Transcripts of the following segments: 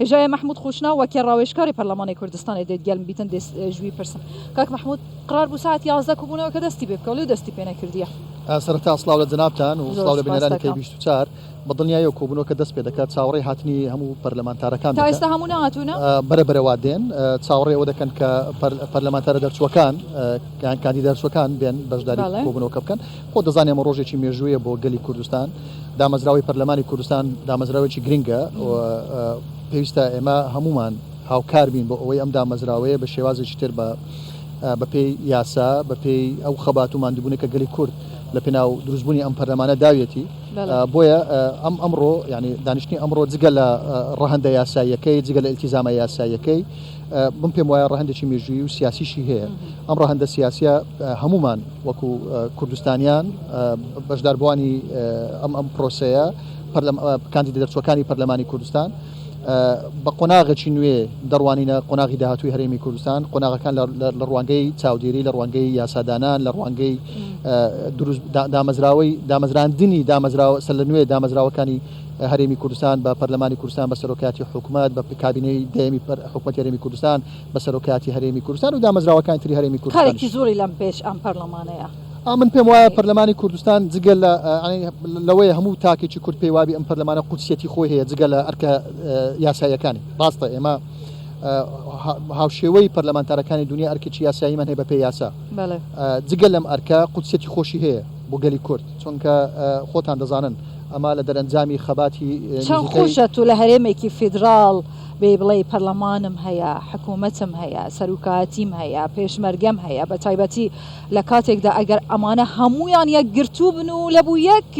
هێژایە مەحمود خۆشناو وەکێ ڕاوێژکاری پەرلەمانی کوردستانێ دێت گەلم بیتن دێ ژوی پرسم کاک مەحمود قرار بوو ساعەت 11 کوبوونەوە کە دەستی پێ بکە لێ دەستی پێ نەکردیە. سەرەتا سڵاو لە جەنابتان و زۆر سڵاو لە سپاس بینەرانی دەکەم. کەی 24. بە دڵنیاییەوە کۆبوونەوەکە دەست پێ دەکات، چاوەڕێی هاتنی هەموو پەرلەمانتارەکان تا دەکەن. ئێستا هەموو نەهاتوونە؟ بەرە بەرە وا دێن، چاوەڕێی ئەوە دەکەن کە پەرلەمانتارە دەرچووەکان یان کاندیدە دەرچووەکان بێن بەشداری بەڵێ. کۆبوونەوەکە بکەن. خۆ دەزانی ئەمە ڕۆژێکی مێژوویە بۆ گەلی کوردستان. دامەزراوەی پەرلەمانی کوردستان دامەزراوەیەکی گرنگە و پێویستە ئێمە هەموومان هاوکار بین بۆ ئەوەی ئەم دامەزراوەیە بە شێوازێکی تر بە بەپێی یاسا، بەپێی ئەو خەبات و ماندووبوونەی کە گەلی کورد لە پێناو دروستبوونی ئەم پەرلەمانە داویەتی. بۆیە ئەم ئەمڕۆ یانی دانیشتنی ئەمڕۆ جگە لە ڕەهەندە یاساییەکەی، جگە لە ئیلتیزامە یاساییەکەی، من پێم وایە ڕەهەندێکی مێژوویی و سیاسیشی هەیە. ئەم ڕەهەندە سیاسیە هەموومان وەکو کوردستانیان بەشداربووانی ئەم ئەم پرۆسەیە، کاندیدە دەرچووەکانی پەرلەمانی کوردستان، بە قۆناغێکی نوێ دەڕوانینە قۆناغی داهاتووی هەرێمی کوردستان، قۆناغەکان لە ڕوانگەی چاودێری، لە ڕوانگەی یاسادانان، لە ڕوانگەی دروست دامەزراوەی دامەزراندنی دامەزراوە سەرلەنوێ دامەزراوەکانی هەرێمی کوردستان بە پەرلەمانی کوردستان بە سەرۆکایەتی حکومەت بە کابینەی دەیەمی حکومەتی هەرێمی کوردستان بە سەرۆکایەتی هەرێمی کوردستان و دامەزراوەکانی تری هەرێمی کارێکی کوردستانیش. زۆری لەم پێش ئەم پەرلەمانەیە. من پێم وایە پەرلەمانی کوردستان جگە لە لەوەیە هەموو تاکێکی کورد پێی وابی ئەم پەرلەمانە قودسیەتی خۆی هەیە جگە لە ئەرکە یاساییەکانی. ڕاستە ئێمە هاوشێوەی پەرلەمانتارەکانی دنیا ئەرکێکی یاساییمان هەیە بەپێی یاسا. جگە لەم ئەرکە قودسیەتی خۆشی هەیە بۆ گەلی کورد چونکە خۆتان دەزانن ئەمە لە دەرەنجامی خەباتی چەند نزیکەی. خۆشە تۆ لە هەرێمێکی فیدراڵ بێی بڵێی پەرلەمانم هەیە، حکوومەتم هەیە، سەرۆکایەتیم هەیە، پێشمەرگەم هەیە، بە تایبەتی لە کاتێکدا ئەگەر ئەمانە هەموویان یەکگرتوو بن و لە بو یەک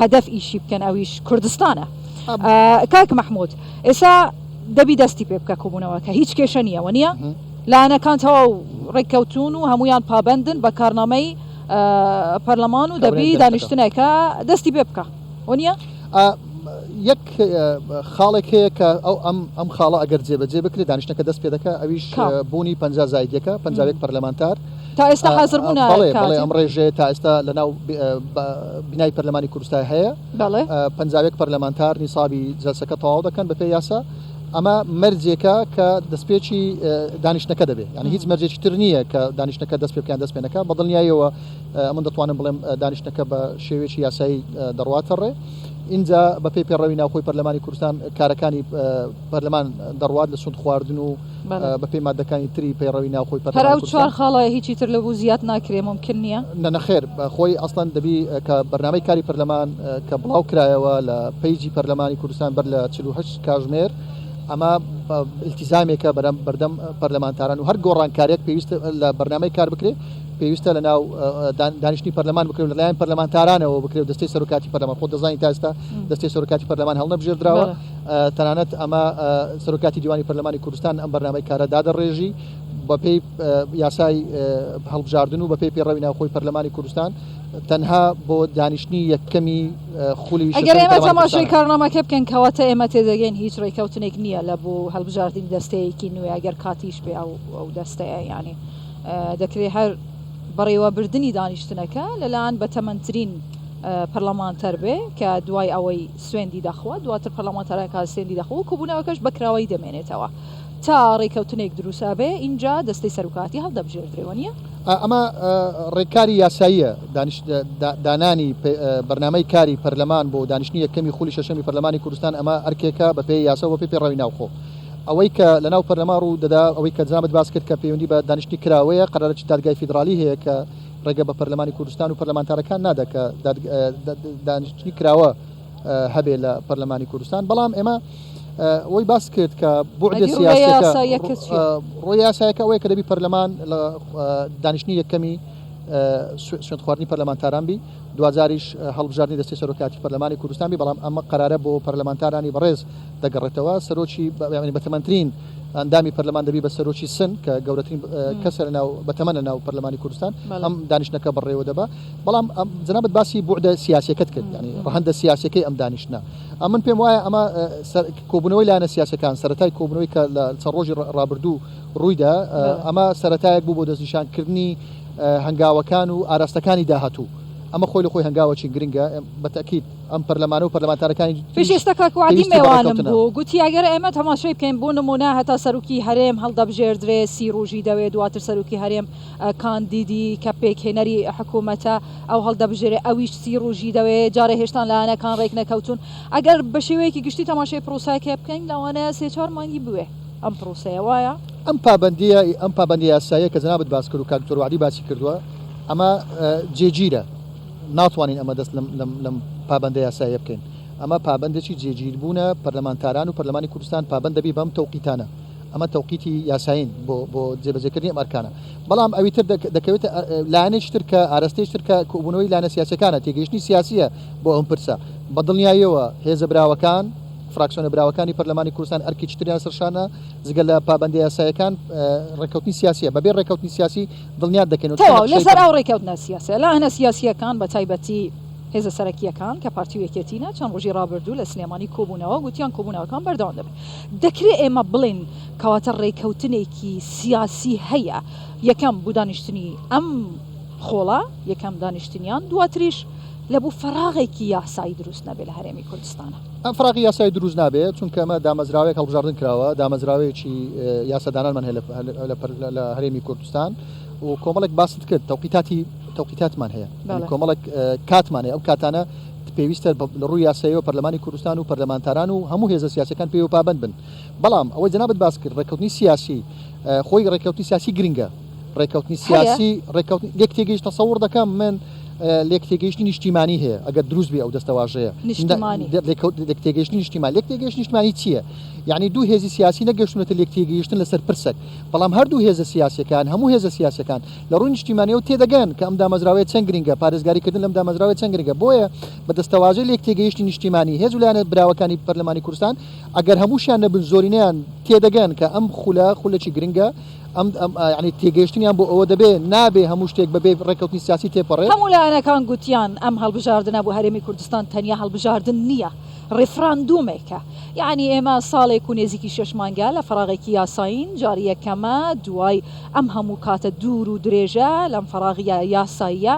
هەدەف ئیشی بکەن ئەویش کوردستانە. کاک مەحمود ئێسا دەبی دەستی پێ بکە کۆبوونەوەکە هیچ کێشە نییە وەنیە؟ لایەنەکان تەواو ڕێککەوتوون و هەموویان پابەندن بە کارنامەی پەرلەمان و دەبی دانیشتنەکە دەستی پێ بکە وەنیە؟ یەک خاڵێک هەیە کە ئەو ئەم ئەم خاڵە ئەگەر جێبەجێ بکرێت دانیشتنەکە دەست پێ دەکا ئەویش بوونی 50 زاید یەکە 51 پەرلەمانتار تا ئێستا حاضر بوون بەڵێ بەڵێ ئەم ڕێژەیە تا ئێستا لە ناو بینای پەرلەمانی کوردستان هەیە بەڵێ 51 پەرلەمانتار نیسابی جەلسەکە تەواو دەکەن بەپێی یاسا ئەمە مەرجێکە کە دەستپێکی دانیشتنەکە دەبێت یعنی هیچ مەرجێکی تر نییە کە دانیشتنەکە دەست پێ بکەن دەست پێ نەکا بە دڵنیاییەوە من دەتوانم بڵێم دانیشتنەکە بە شێوەیەکی یاسایی دەڕواتە ڕێ. ئینجا بە پێی پێڕەوی ناوخۆی پەرلەمانی کوردستان کارەکانی پەرلەمان دەڕوات لە سوند خواردن و بە پێی مادەکانی تری پەیڕەوی ناوخۆی پەرلەمانی هەر ئەو چوار خاڵە هیچی تر لەبوو زیاد ناکرێ مومکن نییە؟ نە نەخێر خۆی ئەسڵەن دەبی کە بەرنامەی کاری پەرلەمان کە بڵاو کرایەوە لە پەیجی پەرلەمانی کوردستان بەر لە 48 کاژمێر ئەمە ئیلتیزامێکە بەردەم پەرلەمانتاران و هەر گۆڕانکاریەک پێویستە لە بەرنامەی کار بکرێ پێویستە لە ناو دانیشتنی پەرلەمان بکرێت و لەلایەن پەرلەمانتارانەوە بکرێت و دەستەی سەرۆکاتی پەرلەمان خۆت دەزانی تا ئێستا دەستەی سەرۆکاتی پەرلەمان هەڵنەبژێردراوە تەنانەت ئەمە سەرۆکاتی دیوانی پەرلەمانی کوردستان ئەم بەرنامەی کارە دادەڕێژی بەپێی یاسای هەڵبژاردن و بەپێی پێڕەوی ناوخۆی پەرلەمانی کوردستان تەنها بۆ دانیشتنی یەکەمی خولی ئەگەر ئێمە تەماشای کارنامەکە بکەین کەواتە ئێمە تێدەگەین هیچ ڕێککەوتنێک نییە لە بۆ هەڵبژاردنی دەستەیەکی نوێ ئەگەر کاتیش بێ ئەو دەستەیە یانی دەکرێت هەر بەڕێوەبردنی دانیشتنەکە لەلایەن بەتەمەنترین پەرلەمانتەر بێ کە دوای ئەوەی سوێندی دەخوا دواتر پەرلەمانتارەکە سوێندی دەخوا و کۆبوونەوەکەش بەکراوەیی دەمێنێتەوە تا ڕێکەوتنێک دروست ئەبێ ئینجا دەستەی سەرۆکایەتی هەڵدەبژێردرێ وەنیە؟ ئەمە ڕێکاری یاساییە دانانی بەرنامەی کاری پەرلەمان بۆ دانیشتنی یەکەمی خولی شەشەمی پەرلەمانی کوردستان ئەمە ئەرکێکە بەپێی یاسا و بەپێی پەیڕەوی ناوخۆ. ئەوەی کە لەناو پەرلەمان ڕوو دەدا، ئەوەی کە جەنابت باس کرد کە پەیوەندی بە دانیشتنی کراوەیە، قەرارێکی دادگای فیدراڵی هەیە کە ڕێگە بە پەرلەمانی کوردستان و پەرلەمانتارەکان نادا کە دانیشتنی کراوە هەبێ لە پەرلەمانی کوردستان. بەڵام ئێمە ئەوەی باس کرد کە بوعدە سیاسیەکە، ڕووی یاسایەکە ئەوەیە کە دەبی پەرلەمان لە دانیشتنی یەکەمی سوێندخواردنی پەرلەمانتاران بی، دواجاریش هەڵبژاردنی دەستەی سەرۆکایەتی پەرلەمانی کوردستان بی، بەڵام ئەمە قەرارە بۆ پەرلەمانتارانی بەڕێز دەگەڕێتەوە، سەرۆکی یانی بەتەمەنترین ئەندامی پەرلەمان دەبی بە سەرۆکی سن کە گەورەترین کەسە لەناو بەتەمەن لەناو پەرلەمانی کوردستان ئەم دانیشتنەکە بەڕێوە دەبا. بەڵام جەنابت باسی بوعدە سیاسیەکەت کرد، یانی ڕەهەندە سیاسیەکەی ئەم دانیشتنە، ئەمن پێم وایە ئەمە کۆبوونەوەی لایەنە سیاسیەکان سەرەتای کۆبوونەوەی کە لە چەند ڕۆژی ڕابردوو ڕوویدا ئەمە سەرەتایەک بوو بۆ دەستنیشانکردنی هەنگاوەکان و ئاراستەکانی داهاتوو. ئەمە خۆی لە خۆی هەنگاوەکی گرنگە، بە تەئکید ئەم پەرلەمانە و پەرلەمانتارەکانی پێش تریش ئێستا کاک وەعدی پێویستی بە مێوانم ڕێکەوتنە. بوو گوتی ئەگەر ئێمە تەماشای بکەین بۆ نموونە هەتا سەرۆکی هەرێم هەڵدەبژێردرێ سی ڕۆژی دەوێ دواتر سەرۆکی هەرێم کاندیدی کە پێکهێنەری حکوومەتە ئەو هەڵدەبژێرێ ئەویش سی ڕۆژی دەوێ جارێ هێشتان لایەنەکان ڕێک نەکەوتوون ئەگەر بە شێوەیەکی گشتی تەماشای پرۆسەکە بکەین لەوانەیە سێ چوار مانگی بوێ ئەم پرۆسەیە وایە؟ ئەم پابەندییە ئەم پابەندییە یاساییە کە جەنابت باس کرد و کاک دکتۆر وەعدی باسی کردووە ئەمە جێگیرە ناتوانین ئەمە دەست لەم لەم لەم پابەندە یاساییە بکەین ئەمە پابەندێکی جێگیربوونە پەرلەمانتاران و پەرلەمانی کوردستان پابەند دەبی بەم تەوقیتانە ئەمە تەوقیتی یاسایین بۆ بۆ جێبەجێکردنی ئەم ئەرکانە بەڵام ئەوی تر دەکەوێتە لایەنێکی تر کە ئارەستەیەکی تر کە کۆبوونەوەی لایەنە سیاسیەکانە تێگەیشتنی سیاسیە بۆ ئەم پرسە بە دڵنیاییەوە هێزە براوەکان فراکسیۆنە براوەکانی پەرلەمانی کوردستان ئەرکێکی تریان سەر شانە جگە لە پابەندە یاسایەکان ڕێککەوتنی سیاسیە بەبێ ڕێککەوتنی سیاسی دڵنیات دەکەین و تەواو لەسەر ئەو ڕێککەوتنە سیاسیە لایەنە سیاسیەکان بە تایبەتی هێزە سەرەکییەکان کە پارتی و یەکێتینە چەند ڕۆژی ڕابردوو لە سلێمانی کۆبوونەوە گوتیان کۆبوونەوەکان بەردەوام دەبێت. دەکرێ ئێمە بڵێین کەواتە ڕێکەوتنێکی سیاسی هەیە یەکەم بو دانیشتنی ئەم خۆڵە یەکەم دانیشتنیان دواتریش لە بو فەراغێکی یاسایی دروست نەبێ لە هەرێمی کوردستانە. ئەم فەراغی یاسایی دروست نابێ چونکە ئەمە دامەزراوەیەک هەڵبژاردن کراوە دامەزراوەیەکی یاسادانانمان هەیە لە هەرێمی کوردستان و کۆمەڵێک باست کرد تەوقیتاتی تەوقیتاتمان هەیە کۆمەڵێک کاتمان هەیە ئەو کاتانە پێویستە لە ڕووی یاساییەوە پەرلەمانی کوردستان و پەرلەمانتاران و هەموو هێزە سیاسەکان پێوە پابند بن بەڵام ئەوەی جەنابت باس کرد ڕێککەوتنی سیاسی خۆی ڕێککەوتنی سیاسی گرنگە ڕێککەوتنی سیاسی ڕێککەوتنی لێک تێگەیشت تەسەوڕ دەکەم من لێک تێگەیشتنی نیشتیمانی هەیە ئەگەر دروست بێ ئەو دەستەواژەیە لێک تێگەیشتنی نیشتیمان لێک تێگەیشتنی نیشتمانی چییە؟ یعنی دوو هێزی سیاسی نەگەشتونەتە لێک تێگەیشتن لەسەر پرسێک بەڵام هەردوو هێزە سیاسیەکان هەموو هێزە سیاسیەکان لە ڕووی نیشتیمانیەوە تێدەگەن کە ئەم دامەزراوەیە چەند گرنگە، پارێزگاریکردن لەم دامەزراوەیە چەند گرنگە، بۆیە بە دەستەواژەی لێکتێگەیشتنی نیشتیمانی هێز و لایەنە براوەکانی پەرلەمانی کوردستان ئەگەر هەمووشیان نەبن زۆرینەیان تێدەگەن کە ئەم خولە خولێکی گرنگە، ئەم یانی تێگەیشتنیان بۆ ئەوە دەبێ نابێ هەموو شتێک بەبێ ڕێککەوتنی سیاسی تێپەڕێ. هەموو لایەنەکان گوتیان ئەم هەڵبژاردنە بۆ هەرێمی کوردستان تەنیا هەڵبژاردن نییە، ڕیفراندومێکە یەعنی ئێمە ساڵێک و نێزیکی شەش مانگە لە فەراغێکی یاسایین جاری یەکەمە دوای ئەم هەموو کاتە دوور و درێژە لەم فەراغیە یاساییە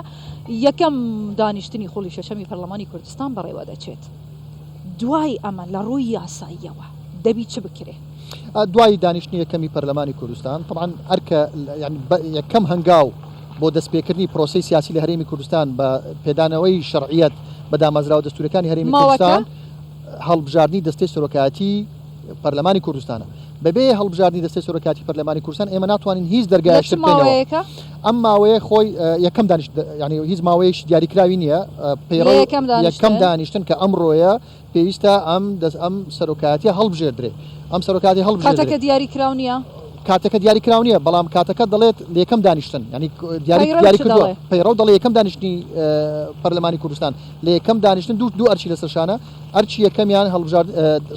یەکەم دانیشتنی خوڵی شەشەمی پەرلەمانی کوردستان بەڕێوە دەچێت دوای ئەمە لە ڕووی یاساییەوە دەبی چ بکرێ؟ دوای دانیشتنی یەکەمی پەرلەمانی کوردستان تەبعەن ئەرکە یانی یەکەم هەنگاو بۆ دەستپێکردنی پرۆسەی سیاسی لە هەرێمی کوردستان بە پێدانەوەی شەرعیەت بە دامەزراوە دەستوورەکانی هەرێمی کوردستان هەڵبژاردنی دەستەی سەرۆکایەتی پەرلەمانی کوردستانە. بەبێ هەڵبژاردنی دەستەی سەرۆکایەتی پەرلەمانی کوردستان ئێمە ناتوانین هیچ دەرگایەک شت بکەینەوە. ئەم ماوەیە خۆی یەکەم دانیشت یعنی هیچ ماوەیەکی دیاریکراوی نییە پەیڕەو یەکەم دانیشتن کە ئەمڕۆیە پێویستە ئەم دەست ئەم سەرۆکایەتیە هەڵبژێردرێ ئەم سەرۆکاتی هەڵبژێردرێ. کاتەکە دیاری کراو نییە؟ کاتەکە دیاری کراو نییە بەڵام کاتەکە دەڵێت لە یەکەم دانیشتن یانی دیاری پەیڕەو دیاری چ کردووە دەڵێ؟ پەیڕەو دەڵێ یەکەم دانیشتنی پەرلەمانی کوردستان لە یەکەم دانیشتن دوو دوو ئەرکی لەسەر شانە ئەرکی یەکەمیان هەڵبژارد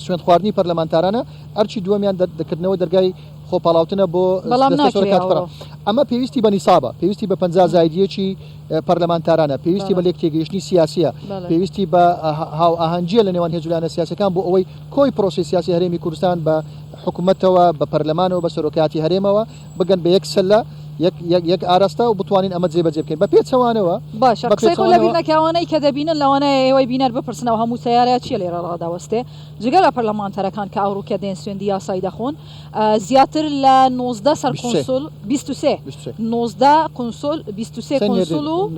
سوێند خواردنی پەرلەمانتارانە ئەرکی دووەمیان دەکردنەوە دەرگای خۆپاڵاوتنە بۆ بەڵام دەستەی ناکرێ سەرۆکایەتی ئەوڕۆ. ئەمە پێویستی بە نیسابە پێویستی بە 50 زایدیەکی پەرلەمانتارانە، پێویستی بە لێکتێگەیشتنی سیاسییە، پێویستی بە هاوئاهەنگییە لە نێوان هێز و لایەنە سیاسییەکان بۆ ئەوەی کۆی پرۆسەی سیاسی هەرێمی کوردستان بە حکومەتەوە، بە پەرلەمانەوە، بە سەرۆکایەتی هەرێمەوە بگەن بە یەک سەلە، یەک ئاراستە و بتوانین ئەمە جێبەجێ بکەین. بە پێچەوانەوە، باشە قسەی خۆت لەبیر نەکە، ئەوانەی کە دەبینن لەوانەیە ئێوەی بینەر بپرسن ئەو هەموو سەیارەیە چییە لێرە ڕادەوەستێ؟ جگە لە پەرلەمانتەرەکان کە ئەوڕوکە دێن سوێندی یاسایی دەخۆن، زیاتر لە 19 سەرکونسول 23 19 قونسول 23 قونسول و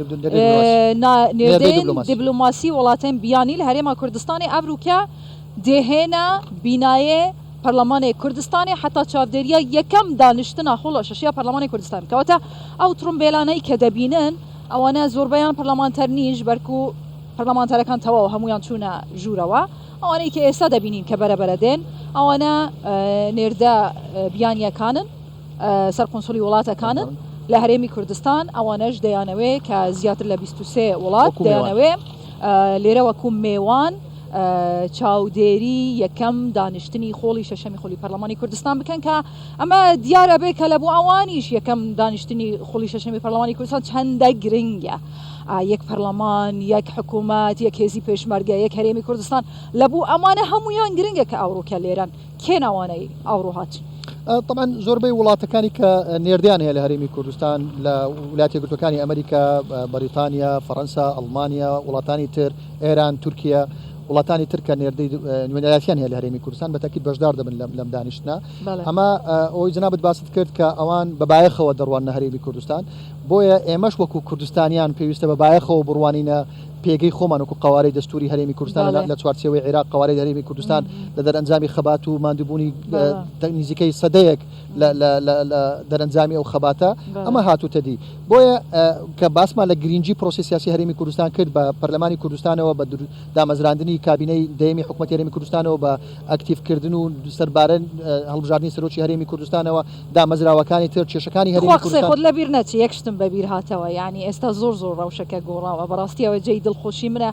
نێردەی دیبلۆماسی وڵاتên بیانی لە هەرێما کوردستانê ئەڤروکە دێهێنە بینایێ پەرلەمانێ کوردستانێ حتا چاودێریە یەکەم دانیشتنا خوڵە شەشیا پەرلەمانی کوردستان کەواتە ئەو ترومبێلانەی کە دەبینن ئەوانە زۆربەیان پەرلەمانتەر نین ژبەرکو پەرلەمانتەرەکان تەواو هەمویان چوونە ژوورەوە ئەوانەی کە ئێستا دەبینین کە بەرە بەرە دێن ئەوانە نێردە بیانیەکانن سەر قونسولی وڵاتەکانن لە هەرێمی کوردستان ئەوانەش دەیانەوێ کە زیاتر لە 23 وڵات دەیانەوێ لێرە وەکو مێوان چاودێری یەکەم دانیشتنی خۆڵی شەشەمی خولی پەرلەمانی کوردستان بکەن کە ئەمە دیارە بێ کە لە بۆ ئەوانیش یەکەم دانیشتنی خولی شەشەمی پەرلەمانی کوردستان چەندە گرنگە. یەک پەرلەمان، یەک حکوومەت، یەک هێزی پێشمەرگە، یەک هەرێمی کوردستان لە بۆ ئەمانە هەموویان گرنگە کە ئەوڕۆکە لێرەن. کێن ئەوانەی ئەوڕۆ هاتن؟ تەبعەن زۆربەی وڵاتەکانی کە نێردەیان هەیە لە هەرێمی کوردستان لە ولاتی یەکگرتووەکانی ئەمریکا، بەریتانیا، فەرەنسا، ئەڵمانیا، وڵاتانی تر، ئێران، تورکیا، وڵاتانی تر کە نێردەی نوێنەرایەتیان هەیە لە هەرێمی کوردستان بە تەئکید بەشدار دەبن لەم دانیشتنە. ئەمە ئەوەی جەنابت باست کرد کە ئەوان بە بایەخەوە دەڕواننە هەرێمی کوردستان، بۆیە ئێمەش وەکو کوردستانیان پێویستە بە بایەخەوە بڕوانینە پێگەی خۆمان وەکو قەوارەی دەستوری هەرێمی کوردستان لە چوارچێوەی عێراق، قەوارەی هەرێمی کوردستان لە دەرئەنجامی خەبات و ماندووبوونی نزیکەی سەدەیەک لە دەرەنجامی ئەو خەباتە ئەمە هاتووتە دی. بۆیە کە باسمان لە گرینگی پرۆسەی سیاسی هەرێمی کوردستان کرد بە پەرلەمانی کوردستانەوە، بە دامەزراندنی کابینەی دەیەمی حکومەتی هەرێمی کوردستانەوە، بە ئەکتیڤکردن و سەربارە هەڵبژاردنی سەرۆکی هەرێمی کوردستانەوە، دامەزراوەکانی تر، کێشەکانی تخوا هەرێمی قسەی کوردستان. خۆت لەبیر نەچێ یەک شتم بەبیر هاتەوە یانی ئێستا زۆر زۆر ڕەوشەکە گۆڕاوە بەڕاستی ئەوە جێی دڵخۆشی منە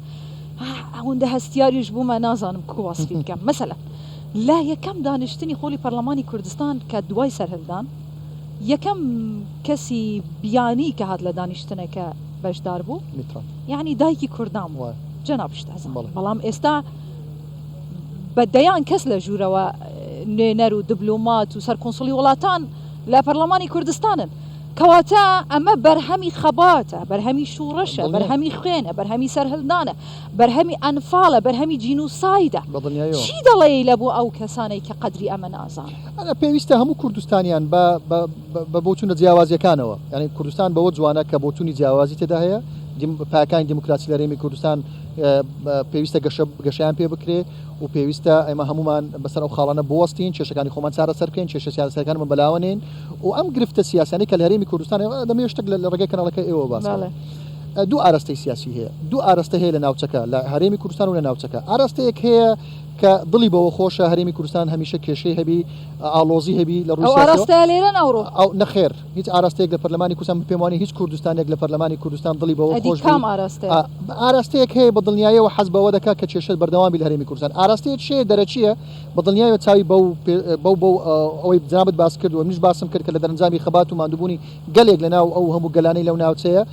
ئەوەندە هەستیاریش بوومە نازانم کو وەسفی بکەم مەسەلەن لە یەکەم دانیشتنی خۆلی پەرلەمانی کوردستان کە دوای سەرهەلدان یەکەم کەسی بیانی کە هات لە دانیشتنەکە بەشدار بوو میترا. یانی دایکی کوردان بوو وایە. جەنابشت ئەزانی بەڵێ. بەڵام ئێستا بە دەیان کەس لە ژوورەوە نوێنەر و دبلۆمات و سەرکونسوڵی وڵاتان لە پەرلەمانی کوردستانن. کەواتە ئەمە بەرهەمی خەباتە، بەرهەمی شوڕشە، بەرهەمی خوێنە، بەرهەمی سەرهەلدانە، بەرهەمی ئەنفالە، بەرهەمی جینوسایدە. چی دەڵێی لە بۆ ئەو کەسانەی کە قەدری ئەمە نازانن؟ پێویستە هەموو کوردستانیان بە بۆچوونە جیاوازیەکانەوە، یانی کوردستان بەوە جوانە کە بۆچوونی جیاوازی تێدا هەیە، پایەکانی دیموکراسی لە هەرێمی کوردستان پێویستە گەشەیان پێ بکرێ و پێویستە ئێمە هەمومان بەسەر ئەو خاڵانە بوەستین، کێشەکانی خۆمان چارەسەر بکەین، کێشە سیاسیەکانمان بەلاوە نێین و ئەم گرفتە سیاسیانەی کە لە هەرێمی کوردستان هەیە، دەمەوێت شتێک لە ڕێگەی کەناڵەکەی ئێوە باس بکەم. دوو ئاراستەی سیاسی هەیە، دوو ئاراستە هەیە لە ناوچەکە، لە هەرێمی کوردستان و لە ناوچەکە. ئاراستەیەک هەیە کە دڵی بەوە خۆشە هەرێمی کوردستان هەمیشە کێشەی هەبی، ئاڵۆزی هەبی لە ڕووی ئەو سیاسیەوە. ئاراستەیە لێرەن ئەوڕۆ؟ ئەو نەخێر، هیچ ئاراستەیەک لە پەرلەمانی کوردستان، من پێم وانیە هیچ کوردستانیەک لە پەرلەمانی کوردستان دڵی بەوە ئەدی خۆش بی. کام ئاراستەیە؟ ئاراستەیەک هەیە بە دڵنیایەوە حەز بەوە دەکات کە کێشە بەردەوام بی لە هەرێمی کوردستان. ئاراستەیەکیش هەیە دەرەکییە، بە دڵنیایەوە چاوی بەو بەو بەو ئەوەی جەنابت باس کرد و منیش باسم کرد کە لە دەرەنجامی خەبات و ماندووبوونی گەلێک لە ناو ئەو هەموو گەلانەی لەو ناوچەیە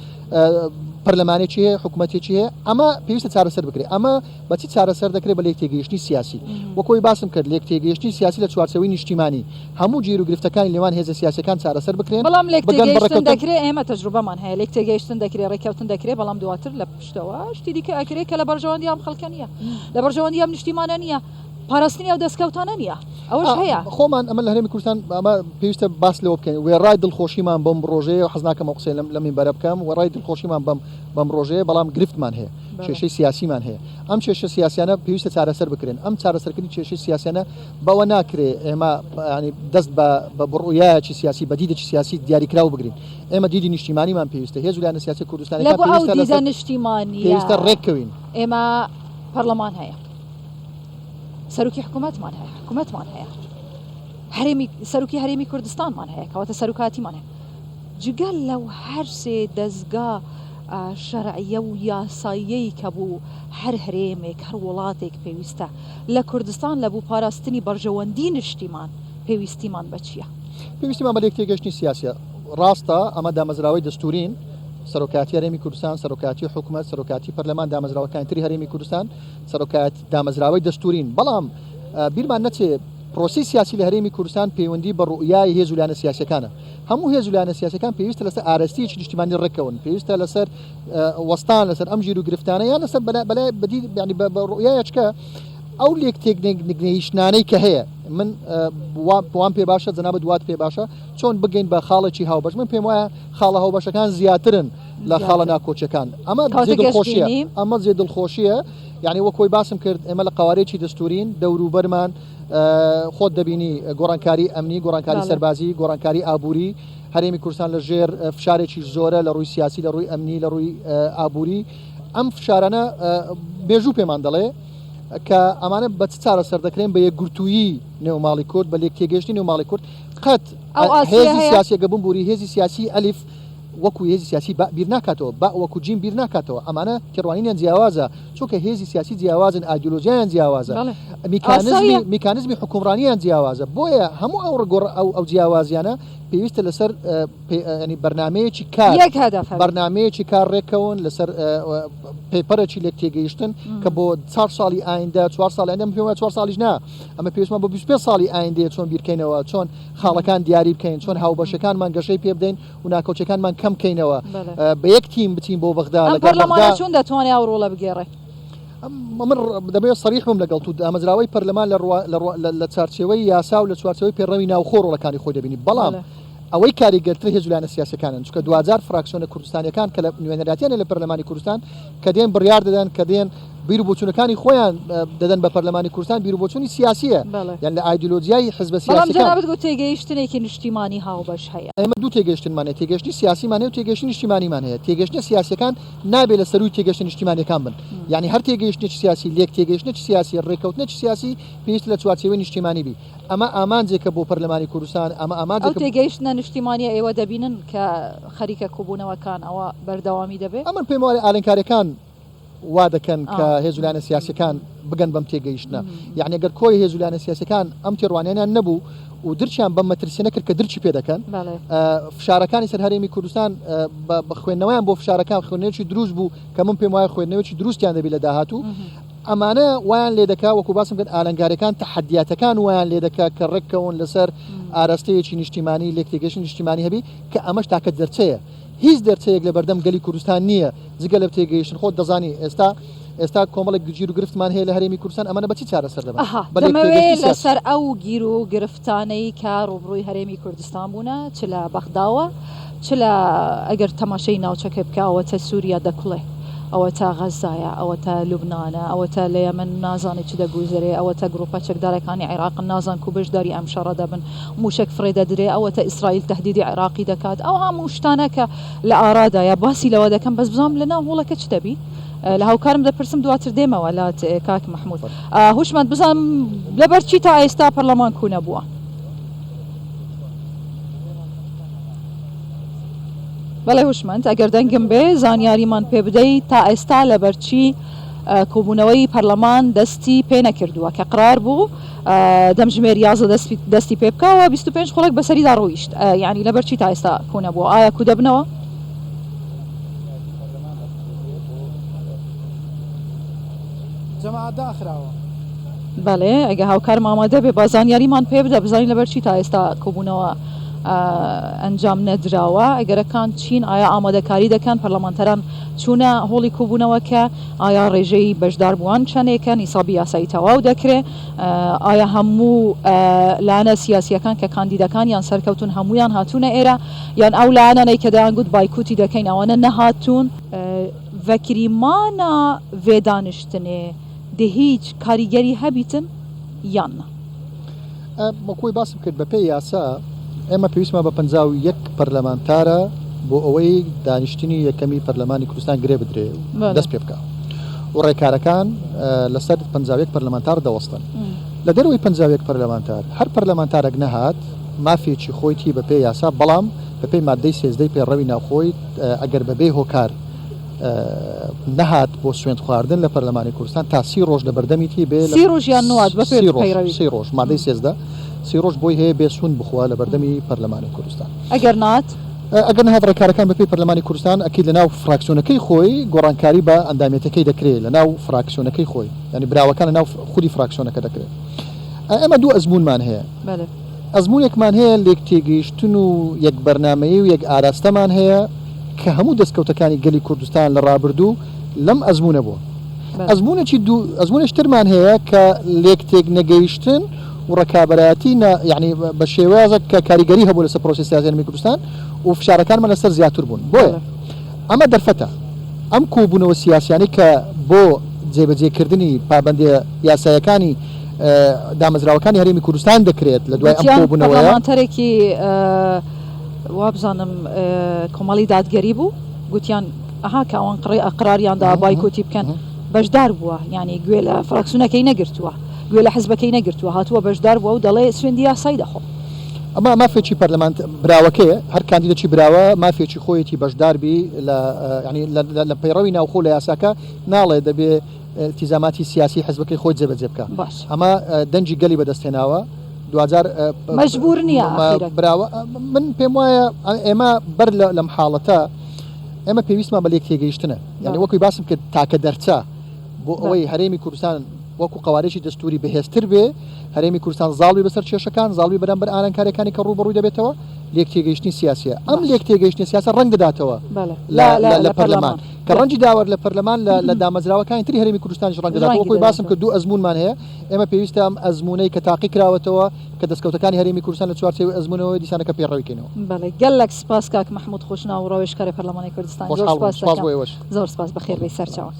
پەرلەمانێکی هەیە، حکوومەتێکی هەیە، ئەمە پێویستە چارەسەر بکرێت. ئەمە بە چی چارەسەر دەکرێت؟ بە لێکتێگەیشتنی سیاسی. وەک ئەوەی باسم کرد لێکتێگەیشتنی سیاسی لە چوارچێوەی نیشتیمانی، هەموو گیروگرفتەکانی نێوان هێزە سیاسیەکان چارەسەر بکرێن، بەڵام بگەن بە لێکتێگەیشتن ڕێککەوتن. دەکرێ، ئێمە تەجروبەمان هەیە، لێکتێگەیشتن دەکرێ، ڕێککەوتن دەکرێ، بەڵام دواتر لە پشتەوە شتی دیکە ئەکرێ کە لە بەرژەوەندی ئەم خەڵکە نییە، لە بەرژەوەندی ئەم نیشتیمانە نییە، پاراستنی ئەو دەستکەوتانە نییە، ئەوەش هەیە. خۆمان ئەمە لە هەرێمی کوردستان ئەمە پێویستە باس لەوە بکەین، وێڕای دڵخۆشیمان بەم ڕۆژەیە، حەز ناکەم ئەو قسەیە لەم مینبەرە بکەم، وێڕای دڵخۆشیمان بەم بەم ڕۆژەیە، بەڵام گرفتمان هەیە، کێشەی سیاسیمان هەیە، ئەم کێشە سیاسیانە پێویستە چارەسەر بکرێن، ئەم چارەسەرکردنی کێشەی سیاسیانە بەوە ناکرێ ئێمە یانی دەست بە بە بڕویایەکی سیاسی بە دیدێکی سیاسی دیاریکراو بگرین، ئێمە دیدی نیشتیمانیمان پێویستە، هێز و لایەنە سیاسیە لە کوردستانیەکان بۆ ئەو پێویستە دیدە لەسەر نیشتیمانیە پێویستە ڕێککەوین. ئێمە پەرلەمان هەیە، سەرۆکی حکوومەتمان هەیە، حکوومەتمان هەیە، هەرێمی سەرۆکی هەرێمی کوردستانمان هەیە، کەواتە سەرۆکایەتیمان هەیە. جگە لەو هەر سێ دەزگا شەرعیە و یاساییەی کە بۆ هەر هەرێمێک، هەر وڵاتێک پێویستە، لە کوردستان لە بۆ پاراستنی بەرژەوەندی نیشتیمان پێویستیمان بە چییە؟ پێویستیمان بە لێکتێگەیشتنی سیاسیە. ڕاستە ئەمە دامەزراوەی دەستوورین، سەرۆکایەتی هەرێمی کوردستان، سەرۆکایەتی حکومەت، سەرۆکایەتی پەرلەمان، دامەزراوەکانی تری هەرێمی کوردستان، سەرۆکایەتی دامەزراوەی دەستوورین، بەڵام بیرمان نەچێ پرۆسەی سیاسی لە هەرێمی کوردستان پەیوەندی بە ڕوئیای هێز و لایەنە سیاسیەکانە. هەموو هێز و لایەنە سیاسیەکان پێویستە لەسەر ئارەستیەکی نیشتیمانی ڕێککەون، پێویستە لەسەر وەستان لەسەر ئەم ژیر و گرفتانە یان لەسەر بەلای بەدی یعنی بە ڕوئیایەکە ئەو لێک تێکنەگەیشتنانەی کە هەیە من وام پێ باشە جەنابت وات پێ باشە چۆن بگەین بە خاڵێکی هاوبەش من پێم وایە خاڵە هاوبەشەکان زیاترن لە خاڵە ناکۆکیەکان ئەمە جێ دڵخۆشیە ئەمە جێ دڵخۆشیە یعنی وەک خۆی باسم کرد ئێمە لە قوارێکی دەستورین دەوروبەرمان خۆت دەبینی گۆڕانکاری ئەمنی، گۆڕانکاری سەربازی، گۆڕانکاری ئابووری، هەرێمی کوردستان لە ژێر فشارێکی زۆرە لە ڕووی سیاسی، لە ڕووی ئەمنی، لە ڕووی ئابووری. ئەم فشارانە مێژوو پێمان دەڵێ کە ئەمانە بە چ چارەسەر دەکرێن؟ بە یەکگرتوویی نێو ماڵی کورد، بە لێکتێگەیشتنی نێو ماڵی کورد. قەت هێزی سیاسیەکە بمبووری هێزی سیاسی ئەلیف وەکو هێزی سیاسی با بیر ناکاتەوە، با وەکو جیم بیر ناکاتەوە. ئەمانە تێڕوانینیان جیاوازە. چونکە هێزی سیاسی جیاوازن، ئایدیۆلۆژیایان جیاوازە، میکانزمی میکانزمی حوکمڕانیان جیاوازە، بۆیە هەموو ئەو ڕگۆڕ ئەو ئەو جیاوازیانە پێویستە لەسەر ینی بەرنامەیەکی کار یەک هەدەف هەبێت. بەرنامەیەکی کار ڕێککەون لەسەر پەیپەرێکی لێک تێگەیشتن کە بۆ چار ساڵی ئایندە چوار ساڵی ئایندە من پێم وایە چوار ساڵیش نا ئەمە پێویستمان بۆ 25 ساڵی ئایندەیە چۆن بیرکەینەوە چۆن خاڵەکان دیاری بکەین چۆن هاوبەشەکانمان گەشەی پێ بدەین و ناکۆکیەکانمان کەم کەینەوە بە یەک تیم بچین بۆ بەغدا ئەم پەرلەمانە چۆن دەتوانێت ئەو ڕۆڵە بگێڕێ؟ من دەمەوێت سەریح بم لەگەڵ تو دامەزراوەی پەرلەمان لە چارچێوەی یاسا و لە چوارچێوەی پەیڕەوی ناوخۆ ڕۆڵەکانی خۆی دەبینی بەڵام ئەوەی کاریگەرتر هێز و لایەنە سیاسەکانن چونکە دواجار فراکسیۆنە کوردستانیەکان کە لە نوێنەراتیان لە پەرلەمانی کوردستان کە دێن بڕیار دەدەن کە دێن بیر و بۆچوونەکانی خۆیان دەدەن بە پەرلەمانی کوردستان بیر و بۆچوونی سیاسییە یان لە ئایدیۆلۆجیای حزبە بەڵام سیاسیەکان. جەنابت گوت تێگەیشتنێکی نیشتیمانی هاوبەش هەیە. ئێمە دوو تێگەیشتنمان هەیە، تێگەیشتنی سیاسیمان هەیە و تێگەیشتنی نیشتیمانیمان هەیە. تێگەیشتنە سیاسیەکان نابێ لە سەرووی تێگەیشتنە نیشتیمانیەکان بن. یانی هەر تێگەیشتنێکی سیاسی، لێک تێگەیشتنێکی سیاسی، ڕێککەوتنێکی سیاسی پێویستە لە چوارچێوەی نیشتیمانی بی. ئەمە ئامانجێکە بۆ پەرلەمانی کوردستان، ئەمە ئەو ئامانجێکە. تێگەیشتنە نیشتیمانیە ئێوە دەبینن کە خەریکە کۆبوونەوەکان ئەوە بەردەوامی دەبێ؟ ئەمن پێم وایە ئالنکاریەکان وا دەکەن کە هێز و لایەنە سیاسیەکان بگەن بەم تێگەیشتنە. یەعنی گەر کۆی هێز و لایەنە سیاسیەکان ئەم تێڕوانینەیان نەبوو و درکیان بەم مەترسیە نەکرد کە درکی پێ دەکەن، فشارەکانی سەر هەرێمی کوردستان بە خوێندنەوەیان بۆ فشارەکان خوێندنەوەیەکی دروست بوو کە من پێم وایە خوێندنەوەیەکی دروستیان دەبی لە داهاتوو. ئەمانە وایان لێ دەکا وەکو باسم کرد ئالنگاریەکان تەحەدیاتەکان وایان لێ دەکا کە ڕێککەون لەسەر ئاراستەیەکی نیشتیمانی لێکتێگەیشتنی نیشتیمانی هەبی کە ئەمەش تاکە دەرچەیە. هیچ دەرچەیەک لەبەردەم گەلی کوردستان نییە جگە لە تێگەیشتن، خۆت دەزانی ئێستا ئێستا کۆمەڵێک گیر و گرفتمان هەیە لە هەرێمی کوردستان، ئەمانە بە چی چارەسەر دەبن؟ ئەها، بە لێک دەمەوێ تێگەیشتنی سیاسی. لەسەر ئەو گیر و گرفتانەی کە ڕووبڕووی هەرێمی کوردستان بوونە، چ لە بەغداوە، چ لە ئەگەر تەماشای ناوچەکە بکە ئەوەتە سووریا دەکوڵێ، ئەوەتا غەززایە، ئەوەتا لوبنانە، ئەوەتا لە یەمەن نازانێ چ دەگوزەرێ، ئەوەتا گرووپە چەکدارەکانی عێراقن نازان کو بەشداری ئەم شەڕە دەبن، موشەک فڕێ دەدرێ، ئەوەتە ئیسرائیل تەهدیدی عێراقی دەکات، ئەو هەموو شتانە کە لە ئارادایە باسی لەوە دەکەم، بەس بزانم لە ناو هۆڵەکە چ دەبی؟ لە هاوکارم دەپرسم دواتر دێمەوە لات کاک مەحمود. هوشمەند بزانم لەبەر چی تا ئێستا پەرلەمان کو نەبووە؟ بەڵێ هوشمەند ئەگەر دەنگم بێ زانیاریمان پێ بدەی تا ئێستا لەبەر چی کۆبوونەوەی پەرلەمان دەستی پێ نەکردووە کە قرار بوو دەمژمێر 11 دەستی پێ بکاوە 25 خولەک بەسەریدا ڕۆیشت یعنی لەبەر چی تا ئێستا کۆ نەبووە ئایا کو دەبنەوە؟ جەماعەت داخراوە. بەڵێ ئەگە هاوکارم ئامادە بێ با زانیاریمان پێ بدە بزانین لەبەر چی تا ئێستا کۆبوونەوە ئەنجام نەدراوە ئەگەرەکان چین ئایا ئامادەکاری دەکەن پەرلەمانتەران چوونە هۆڵی کۆبوونەوەکە ئایا ڕێژەی بەشداربووان چەندێکە نیسابی یاسایی تەواو دەکرێ ئایا هەموو لایەنە سیاسیەکان کە کاندیدەکانیان سەرکەوتون هەمویان هاتوونە ئێرە یان ئەو لایەنانەی کە دەیانگوت بایکوتی دەکەین ئەوانە نەهاتوون ڤەکریمانا ڤێ دانیشتنێ دێ هیچ کاریگەری هەبیتن یان نا؟ وەکوی باسم کرد بەپێی یاسا ئێمە پێویستمان بە 51 پەرلەمانتارە بۆ ئەوەی دانیشتنی یەکەمی پەرلەمانی کوردستان گرێ بدرێ و دەست پێ بکا و ڕێکارەکان لەسەر 51 پەرلەمانتار دەوەستن لە دەرەوەی 51 پەرلەمانتار هەر پەرلەمانتارێک نەهات مافێکی خۆیتی بەپێی یاسا بەڵام بەپێی مادەی سێزدەی پەیڕەوی ناوخۆی ئەگەر بەبێ هۆکار نەهات بۆ سوێند خواردن لە پەرلەمانی کوردستان تا سی ڕۆژ لە بەردەمیتی بێ سی ڕۆژ یان نوات بە پێی پەیڕەوی سی ڕۆژ مادەی 13 سی ڕۆژ بۆی هەیە بێ سوند بخوا لە بەردەمی پەرلەمانی کوردستان. ئەگەر نات؟ ئەگەر نەهات ڕێکارەکان بەپێی پەرلەمانی کوردستان ئەکید لە ناو فراکسیۆنەکەی خۆی گۆڕانکاری بە ئەندامێتەکەی دەکرێ لە ناو فراکسیۆنەکەی خۆی یانی براوەکان لە ناو خودی فراکسیۆنەکە دەکرێ. ئێمە دوو ئەزموونمان هەیە. ئەزموونێکمان هەیە لێکتێگەیشتن و یەک بەرنامەیی و یەک ئاراستەمان هەیە کە هەموو دەستکەوتەکانی گەلی کوردستان لە ڕابردوو لەم ئەزموونە بووە. ئەزموونێکی دوو ئەزموونێکی ترمان هەیە کە لێکتێکنەگەیشتن و ڕکابەرایەتی نا یانی بە شێوازێک کە کاریگەری هەبوو لەسەر پرۆسەی سیاسی هەرێمی کوردستان و فشارەکانمان لەسەر زیاتر بوون. بۆیە ئەمە دەرفەتە. ئەم کۆبوونەوە سیاسیانەی کە بۆ جێبەجێکردنی پابەندییە یاساییەکانی دامەزراوەکانی هەرێمی کوردستان دەکرێت لە دوای ئەم گوتیان کۆبوونەوەیە. پەرلەمانتەرێکی وابزانم کۆمەڵی دادگەری بوو گوتیان ئەها کە ئەوان قڕاریان دا بایکۆتی بکەن بەشدار بووە یانی گوێ لە فراکسیونەکەی نەگرتووە گوێ لە حزبەکەی نەگرتووە هاتووە بەشدار بووە و دەڵێ سوێندی یاسایی دەخۆم. ئەمە مافێکی پەرلەمان براوەکەیە هەر کاندیدێکی براوە مافێکی خۆیەتی بەشدار بی لە یانی لە پەیڕەوی ناوخۆ لە یاساکە ناڵێ دەبێ. ئیلتیزاماتی سیاسی حزبەکەی خۆی جێبەجێ بکا. باش. ئەمە دەنگی گەلی بەدەست هێناوە، دواجار مەجبوور نییە ئاخیرەک. براوە. من پێم وایە ئێمە بەر لەم حاڵەتە ئێمە پێویستمان بە لێکتێگەیشتنە. یانی وەکوی باسم کرد تاکە دەرچە بۆ ئەوەی هەرێمی کوردستان وەکو قەوارەیەکی دەستووری بەهێزتر بێ، هەرێمی کوردستان زاڵ بێ بەسەر کێشەکان، زاڵ بێ بەرامبەر ئالنکارییەکانی کە ڕووبەڕووی دەبێتەوە، لێکتێگەیشتنی سیاسییە. ئەم لێکتێگەیشتنە سیاسە ڕەنگ دەداتەوە لە پەرلەمان، کە ڕەنگی داوە لە پەرلەمان لە دامەزراوەکانی تری هەرێمی کوردستانیش ڕەنگ دەداتەوە. وەکو باسم کرد دوو ئەزموونمان هەیە، ئێمە پێویستە ئەم ئەزموونەی کە تاقی کراوەتەوە، کە دەستکەوتەکانی هەرێمی کوردستان لە چوارچێوەی ئەزموونەوە دیسانەکە پەیڕەوی کەینەوە. بەڵێ گەلەک سپاس کاک مەحموود خۆشناو ڕاوێژکاری پەرلەمانی کوردستان. زۆر خۆشحاڵ بووم. سپاس سپاس دەکەم. بۆ ئێوەش. زۆر سپاس. بەخێر بێی سەرچاوە.